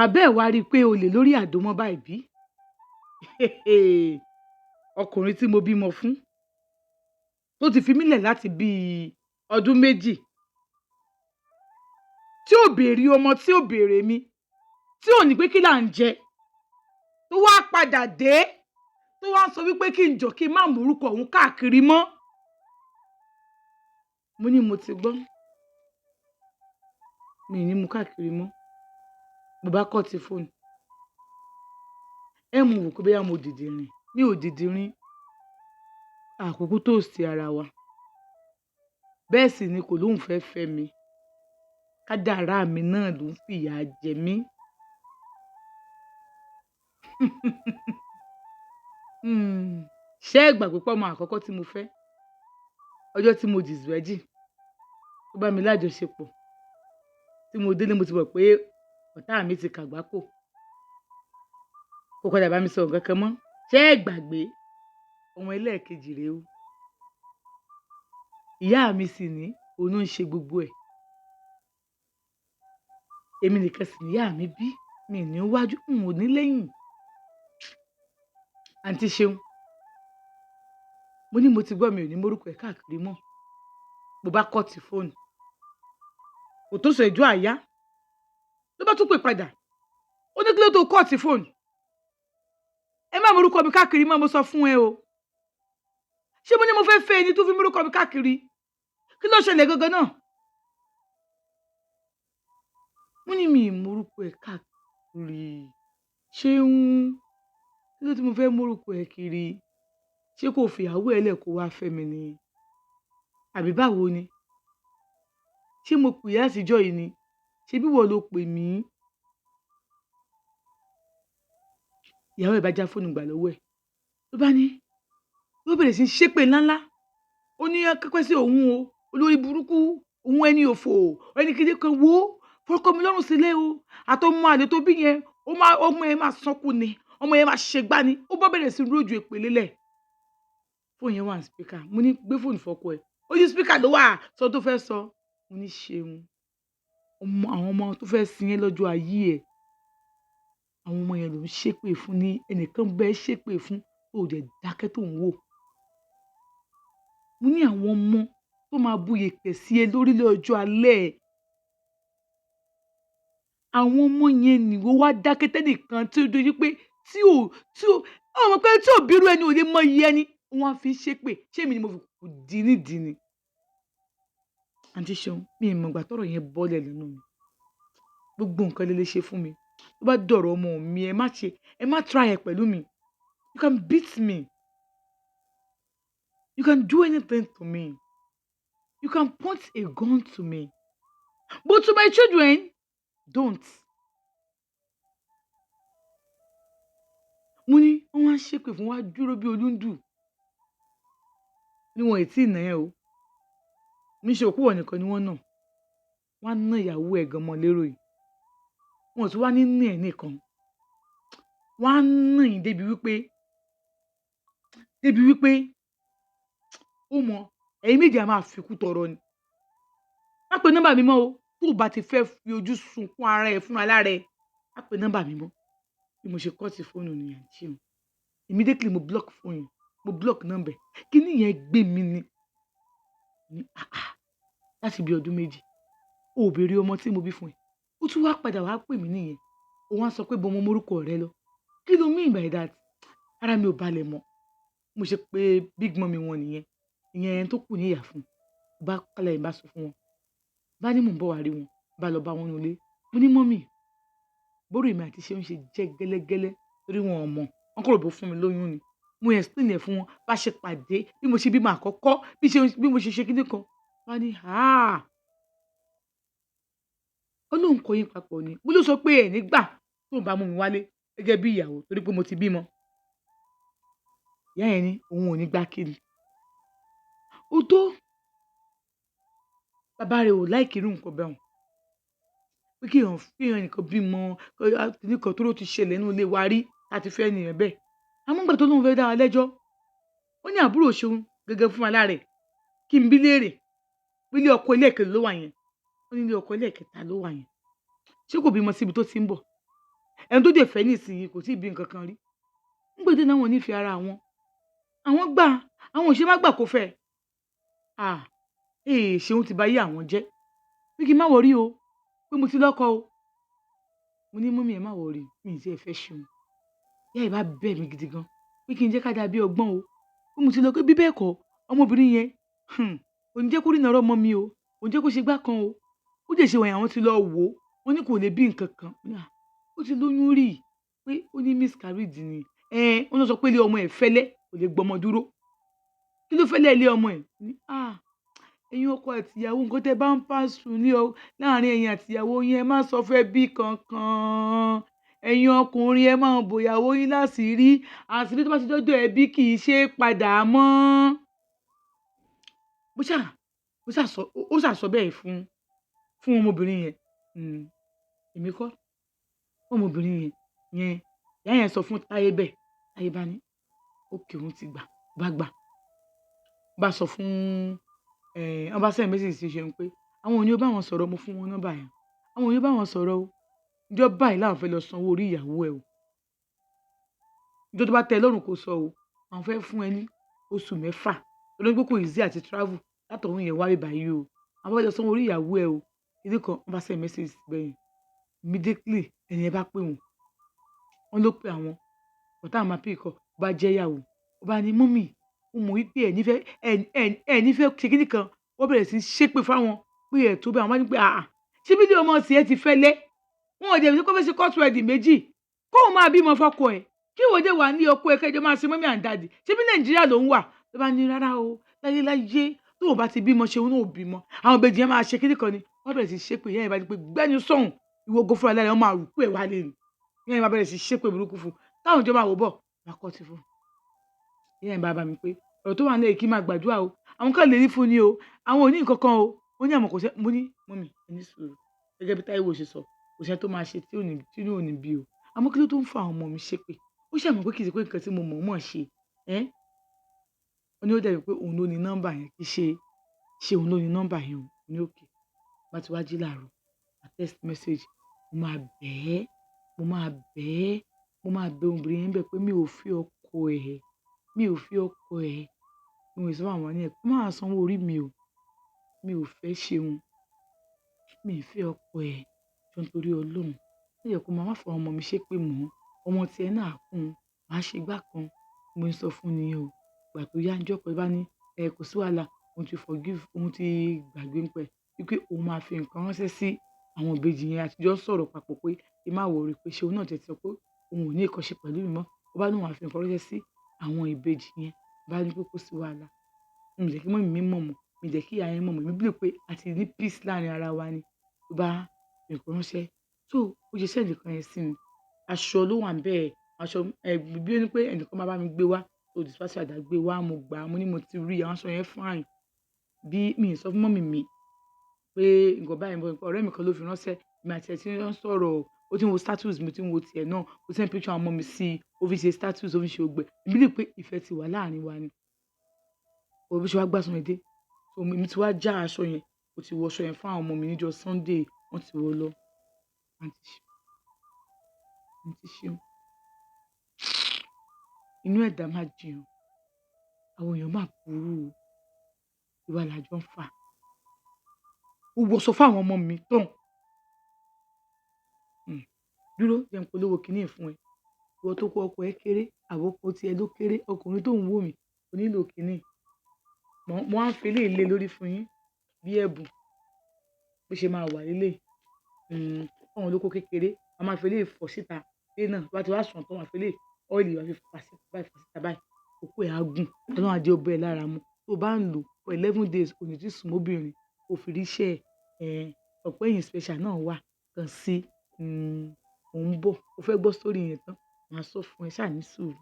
Àbẹ́ ẹ̀ wá rí i pé olè lórí àdó mọ́ báyìí bí? Ọkùnrin tí mo bímọ fún, tó ti fi mí lẹ̀ láti bíi ọdún 2, tí ò béèrè ọmọ, tí ò béèrè mi, tí ò ní pé kí là ń jẹ, tó wá padà dé, tó wá ń sọ wípé kí n jọ̀ kí n má mú orúkọ òun káàkiri mọ́. Mo ní mo ti gbọ́. Mi ò ní mú káàkiri mọ́. Mo bá cut fóònù. Ẹ mú wò pé bóyá mo dìde rìn. Mi ò dìde rìn. Àkókò tó sí ara wa. Bẹ́ẹ̀ sì ni kò lóhùn fẹ́ fẹ́ mi. Kádàrá mi náà ló ń fìyà jẹ mí. Ṣé ẹ gbàgbé pé ọmọ àkọ́kọ́ tí mo fẹ́, ọjọ́ tí mo disvirgin, tó bá mi lájọṣepọ̀, tí mo délé mo ti mọ̀ pé ọ̀tá mi ti kàgbákò. Kò padà bá mi sọ nǹkan kan mọ́. Ṣé ẹ gbàgbé? Ọmọ ẹlẹ́ẹ̀kejì rèé o. Ìyá mi sì ní òun ló ń ṣe gbogbo ẹ̀. Èmi nìkan sì ni ìyá mi bí. Mi ní wájú, n ò ní lẹ́yìn. Àǹtí Ṣeun. Mo ní mo ti gbọ́, mi ò ní mórúkọ ẹ̀ káàkiri mọ́. Mo bá cut fóònù. Kò tó ṣẹ́jú àáyá. Ló bá tún pè padà. Ó ní kí ló tó cut fóònù. Ẹ má mórúkọ mi káàkiri mọ́, mo sọ fún ẹ o. Ṣé mo ní mo fẹ́ fẹ́ ẹni tó fi mórúkọ mi káàkiri? Kí ló ṣẹlẹ̀ gangan náà? Mo ní mi ì mórúkọ ẹ̀ káàkiri. Ṣeun, kí ló tí mo fẹ́ mórúkọ ẹ̀ kiri? Ṣé kò fi ìyàwó ẹ lẹ̀ kó wá fẹ́ mi ni? Àbí báwo ni? Ṣé mo pè ẹ́ látijọ́ yìí ni? Ṣé bí ìwọ ló pè mí? Ìyàwó ẹ̀ bá já fóònù gbà lọ́wọ́ ẹ̀. Ló bá ní, ló bẹ̀rẹ̀ sí í ṣépè ńláńlá. Ó ní kẹ́kẹ́ sí òun o, olórí burúkú, òun ẹni òfò, ẹni kékeré kan wò ó, fọkọ mi lọ́rùn sílé o. Àtọmọ àlè tó bí yẹn, ó máa, ọmọ yẹn máa sọkún ni, ọmọ yẹn máa ṣègbà ni. Ó bá bẹ̀rẹ̀ sí í rójú èpè lélẹ̀. Fóònù yẹn wà ní speaker. Mo ní gbé fóònù fọkọ ẹ. Ó ní speaker ló wà, sọ tó fẹ́ sọ. Mo ní Ṣeun, ọmọ, àwọn ọmọ tó fẹ́ sin ẹ́ lọ́jọ́ ayé ẹ, àwọn ọmọ yẹn ló ń ṣépè fún ní ẹnìkan bẹ́ẹ̀ ṣépè fún, tó dẹ̀ dákẹ́ tó ń wò. Mo ní àwọn ọmọ tó máa bu yèpẹ̀ sí ẹ lórílẹ̀ ọjọ́ alẹ́ ẹ. Àwọn ọmọ yẹn ni ó wá dákẹ́ tẹ́nìkan tí ó dojú pé tí ò, tí ò, ó mọ̀ pé tí ò bírú ẹni ò lè mọ iye ẹni. Wọ́n á fi ṣépè. Ṣé èmi ni mo fi kú di nídìí ni? Àǹtí Ṣeun, mi ò mọ̀ ìgbà tọ́rọ̀ yẹn bọ́lẹ̀ lẹ́nu mi. Gbogbo nǹkan lẹ lè ṣe fún mi. Tó bá dọ̀rọ̀ ọmọ mi, ẹ má ṣe, ẹ má try ẹ pẹ̀lú mi. You can beat me. You can do anything to me. You can point a gun to me. But to my children, don't. Mo ní wọ́n wá ń ṣépè fún wa dúró bí olúndù. Ní wọn ì tí ì nà ẹ́ o. Mi ṣe òkú wọ̀ nìkan ni wọ́n nà. Wọ́n á ná ìyàwó ẹ̀ gan mọ́ lérò yìí. Wọn ò tún wá ní nà ẹ́ nìkan. Wọ́n á nà yín débi wípé, ó mọ, ẹ̀yin méjì a máa fi kú tọrọ ni. Má pe nọ́mbà mi mọ́ o. Tó o bá ti fẹ́ fi ojú sunkún ara ẹ fúnra lára ẹ, má pe nọ́mbà mi mọ́. Bí mo ṣe cut fóònù nìyẹn, àǹtí Ṣeun. Immediately mo block fóònù yẹn, mo block nọ́mbà ẹ̀. Kí ni ìyẹn gbé mi ni? Ní, àáà, láti bí ọdún 2, o ò béèrè ọmọ tí mo bí fún ẹ. Ó tún wá padà wá pè mí nìyẹn. Ó wá sọ pé bo mo mórúkọ rẹ lọ. Kí ló mean by that? Ara mi ò balẹ̀ mọ́. Mo ṣe pé big mummy wọn nìyẹn. Ìyẹn ẹni tó kù ní ìyá fún. Bá kálẹ̀ bá sọ fún wọn. Bá ní mò ń bọ̀ wá rí wọn. Bá lọ bá wọn nínú ilé. Mo ní mummy, bóró èmi àti Ṣeun ṣe jẹ́ gẹ́lẹ́gẹ́lẹ́ torí wọn ò mọ̀. Wọ́n kò rò bó fún mi lóyún ni. Mo explain ẹ̀ fún wọn. Bá ṣe pàdé, bí mo ṣe bímọ àkọ́kọ́, bí ṣe, bí mo ṣe ṣe kíní kan. Wọ́n á ní, "àáà." Ó lóun kọ yín papọ̀ ni. Mo ló sọ pé ẹ̀ nígbà tó ń bá mú mi wálé gẹ́gẹ́ bí ìyàwó torí pé mo ti bímọ. Ìyá yẹn ní òun ò ní gbà kíni. Ó tó. Bàbá rẹ̀ ò like irú nǹkan bẹ́ẹ̀ hùn. Pé kí èèyàn, kí èèyàn nìkan bímọ, kíní kan tó ti ṣẹlẹ̀ nínú ilé wa rí, a ti fẹ́ ènìyàn bẹ́ẹ̀. Àmọ́ nígbà tó lóun fẹ́ dá wa lẹ́jọ́, ó ní àbúrò Ṣeun gẹ́gẹ́ fún wa lára ẹ̀. Kí n bí léèrè. Pé ilé ọkọ ẹlẹ́ẹ̀kẹrin ló wà yẹn. Ó ní ilé ọkọ ẹlẹ́ẹ̀kẹta ló wà yẹn. Ṣé kò bímọ síbi tó ti ń bọ̀? Ẹni tó dẹ̀ fẹ́ nísìnyí kò tí ì bí nǹkan kan rí. Nígbà tí náà wọ́n nífẹ̀ẹ́ ara wọn, àwọn gbà, àwọn ò ṣe má gbà kó fẹ́. Ah, ee, Ṣeun ti bà ayé àwọn jẹ́. Pé kí n má worry o, pé mo ti lọ́kọ o. Mo ní, "Mummy, ẹ má worry, mi ì tí ẹ fẹ́ Ṣeun." Ìyá yìí bá bẹ̀ mí gidi gan pé kí n jẹ́ ká dàbí ọgbọ́n o. Pé mo ti lọ pé bí bẹ́ẹ̀ kọ́, ọmọbìnrin yẹn, kò ní jẹ́ kó rí ìnáró ọmọ mi o, kò ní jẹ́ kó ṣe gbá kan o. Ó dẹ̀ ṣe wọ̀nyí, àwọn ti lọ wò ó, wọ́n ní kò lè bí nǹkan kan. Mo ní, "À, ó ti lóyún rí," pé ó ní miscarriage ni. Wọ́n ló sọ pé ilé ọmọ ẹ̀ fẹ́lẹ́, kò lè gbọmọ dúró. Kí ló fẹ́lẹ́ ilé ọmọ ẹ̀? Mo ní, "Ah, ẹ̀yin ọkọ àti ìyàwó, nǹkan tí ẹ bá ń pass through ní ọ láàárín ẹ̀yin àti ìyàwó yín, ẹ má sọ fún ẹbí kankan. Ẹ̀yin ọkùnrin, ẹ máa bo ìyàwó yín láṣìírí. Àṣírí tó bá ti dọ́dọ̀ ẹbí kì í ṣe é padà mọ́." Ó ṣà sọ, ó ṣà sọ bẹ́ẹ̀ fún ọmọbìnrin yẹn. Èmi kọ́. Ọmọbìnrin yẹn, ìyá yẹn sọ fún Táyé bẹ́ẹ̀. Táyé bá ní, "Okay, òun ti gbà," bá gbà. Bá sọ fún, wọ́n bá send message sí Ṣeun pé àwọn ò ní ó bá wọn sọ̀rọ̀, mo fún wọn nọ́mbà yẹn. Àwọn ò ní ó bá wọn sọ̀rọ̀ o. Ìjọ báyìí làwọn fẹ́ lọ sanwó orí ìyàwó ẹ o. Ìjọ tó bá tẹ́ ẹ lọ́rùn kó sọ o. Àwọn fẹ́ fún ẹ ní oṣù 6. Torí pé kò easy àti travel látọ̀hún yẹn wá bí báyìí o. Àwọn fẹ́ lọ sanwó orí ìyàwó ẹ o. Kíni kan, wọ́n bá send message bẹ́yẹn. Immediately, ẹni yẹn bá pè wọ́n. Wọ́n ló pe àwọn. But táwọn máa pick call, ó bá jẹ́ ìyàwó. Ó bá ní, "Mummy, mo mọ̀ wípé ẹ ní fẹ́, ẹ ní fẹ́ ṣe kíni kan." Wọ́n bẹ̀rẹ̀ sí í ṣépè fún àwọn pé ẹ̀ tó bẹ́ẹ̀. Àwọn bá ní pé, "Àáà, ṣé bí ilé ọmọ tí ẹ ti fẹ́lẹ́? Wọn ò dẹ̀ ní kó fẹ́ ṣe court wedding méjì. Kóun máa bímọ fọ́kọ ẹ̀. Kí ìwọ dé wà ní ọkọ ẹ kẹjọ máa ṣe mummy and daddy. Ṣé bí Nàìjíríà ló ń wà?" Ló bá ní, "Rárá o, láyé láyé, tóun bá ti bímọ, ṣe òun náà ò bímọ. Àwọn ìbejì yẹn máa ṣe kíni kan ni." Wọ́n bẹ̀rẹ̀ sí í ṣépè. Ìyá yẹn bá ní pé, "Gbẹ́nu sọ̀hún, ìwọ go fúnra lára ẹ, wọ́n máa rùkú ẹ̀ wálé ni." Ìyá yẹn bá bẹ̀rẹ̀ sí í ṣépè burúkú fún un. Táwọn ìjọba wò bọ̀, bá kọ́ ti fún un. Ìyá yẹn bá bá mi pé ọ̀rọ̀ tó wà nílẹ̀ yìí, kí n máa gbàdúrà o. Àwọn kan lè rí fún ni o. Àwọn ò ní nǹkan kan o. Ó ní àmọ́ kò ṣe. Mo ní, "Mummy, ẹ ní sùúrù. Gẹ́gẹ́ bí Táíwò ṣe sọ, kò sí ẹni tó máa ṣe tí ò ní, tí inú ò ní bí o. Àmọ́ kí ló tó ń fa àwọn ọmọ mi ṣépè? Ó ṣà mọ̀ pé kì í ṣe pé nǹkan tí mo mọ̀ mọ̀ ṣe." Ẹ́. Ó ní ó dàbí pé òun ló ní nọ́mbà yẹn, kì í ṣe òun ló ní nọ́mbà yẹn o. Mo ní okay. Bá ti wá jí láàárọ̀, a text message, mo máa bẹ̀ ẹ́, mo máa bẹ̀ ẹ́, mo máa bẹ obìnrin yẹn bẹ́ẹ̀ pé mi ò fi ọkọ ẹ̀, mi ò fi ọkọ ẹ̀. Mo sì sọ fún àwọn ní ẹ pé má sanwó orí mi o. Mi ò fẹ́ Ṣeun. Mi ò fẹ́ ọkọ ẹ̀. Jọ̀ọ́ nítorí Ọlọ́run. Má jẹ́ kó máa má fọ ọmọ mi ṣépè mọ́. Ọmọ tí ẹ náà kún, màá ṣe gbá kan. Mo ń sọ fún ni o. Ìgbà tó yá, ńjọ́ kan, bá ní, ẹ kò sí wàhálà, òun ti forgive, òun ti gbàgbé nípa ẹ̀. Wípé òun máa fi nǹkan ránṣẹ́ sí àwọn ìbejì yẹn, àtijọ́ sọ̀rọ̀ papọ̀ pé kí n má worry, pé Ṣeun náà tẹ̀ tí sọ pé òun ò ní nǹkan ṣe pẹ̀lú mi mọ́. Ó bá ní òun máa fi nǹkan ránṣẹ́ sí àwọn ìbejì yẹn. Bá ní pé kò sí wàhálà. Mi ò jẹ́ kí mummy mi mọ̀ mọ́. Mi ò jẹ́ kí ìyá yẹn mọ̀ mọ́. Èmi believe pé a ti ní peace láàárín ara wa ni. Ó bá fi nǹkan ránṣẹ́. So ó ṣe send nǹkan yẹn sí mi. Aṣọ ló wà níbẹ̀. Aṣọ, bí ó ní pé ẹnìkan máa bá mi gbé wá. So dispatch rider gbé wá, mo gbà á. Mo ní mo ti rí àwọn aṣọ yẹn fine. Bí mi ò sọ fún mummy mi pé nǹkan báyìí, ọ̀rẹ́ mi kan ló fi ránṣẹ́. Èmi àti ẹ̀ tí ń sọ̀rọ̀. Ó ti ń wo status mi, ó ti ń wo tiẹ̀ náà. Ó send picture àwọn ọmọ mi sí i. Ó fi ṣe status, ó fi ṣe gbogbo ẹ̀. Èmi believe pé ìfẹ́ ti wà láàárín wa ni. Ó bí ṣe wá gbé aṣọ yẹn dé. So èmi ti wá já aṣọ yẹn. Mo ti wọ aṣọ yẹn fún àwọn ọmọ mi níjọ́ Sunday. Wọ́n ti wọ̀ lọ. Àǹtí Ṣeun. Àǹtí Ṣeun. Inú ẹ̀dá máa jìn o. Àwọn èèyàn máa burú o. Ìwà làjọ ń fà. Ó wọṣọ fún àwọn ọmọ mi tán. Dúró, jẹ́ n polówó kíní yìí fún ẹ. Ìwọ tó kó ọkọ ẹ kéré, àbí ọkọ tí ẹ ló kéré, ọkùnrin tó ń wò mí, o nílò kíní. Mo wá ń fi eléyìí lé lórí fún yín bí ẹ̀bùn. Bó ṣe máa wà lélẹ̀. Fún àwọn olóko kékeré, a máa fi eléyìí fọ̀ síta. Ilé náà, bí wọ́n bá ti wá sùn tán, wọ́n máa fi eléyìí oil wá fi fà síta báyìí, fà síta báyìí. Okó ẹ̀ á gùn. Ọlọ́run á jẹ́ ó bá ẹ lára mu. Tó bá ń lò for 11 days, o ní tí sùn mọ́ obìnrin, o fi rí iṣẹ́ ẹ̀. Ọ̀pá ẹ̀yìn special náà wà. Kàn sí, mò ń bọ̀. O fẹ́ gbọ́ story yẹn tán, màá sọ fún ẹ, ṣáà ní sùúrù.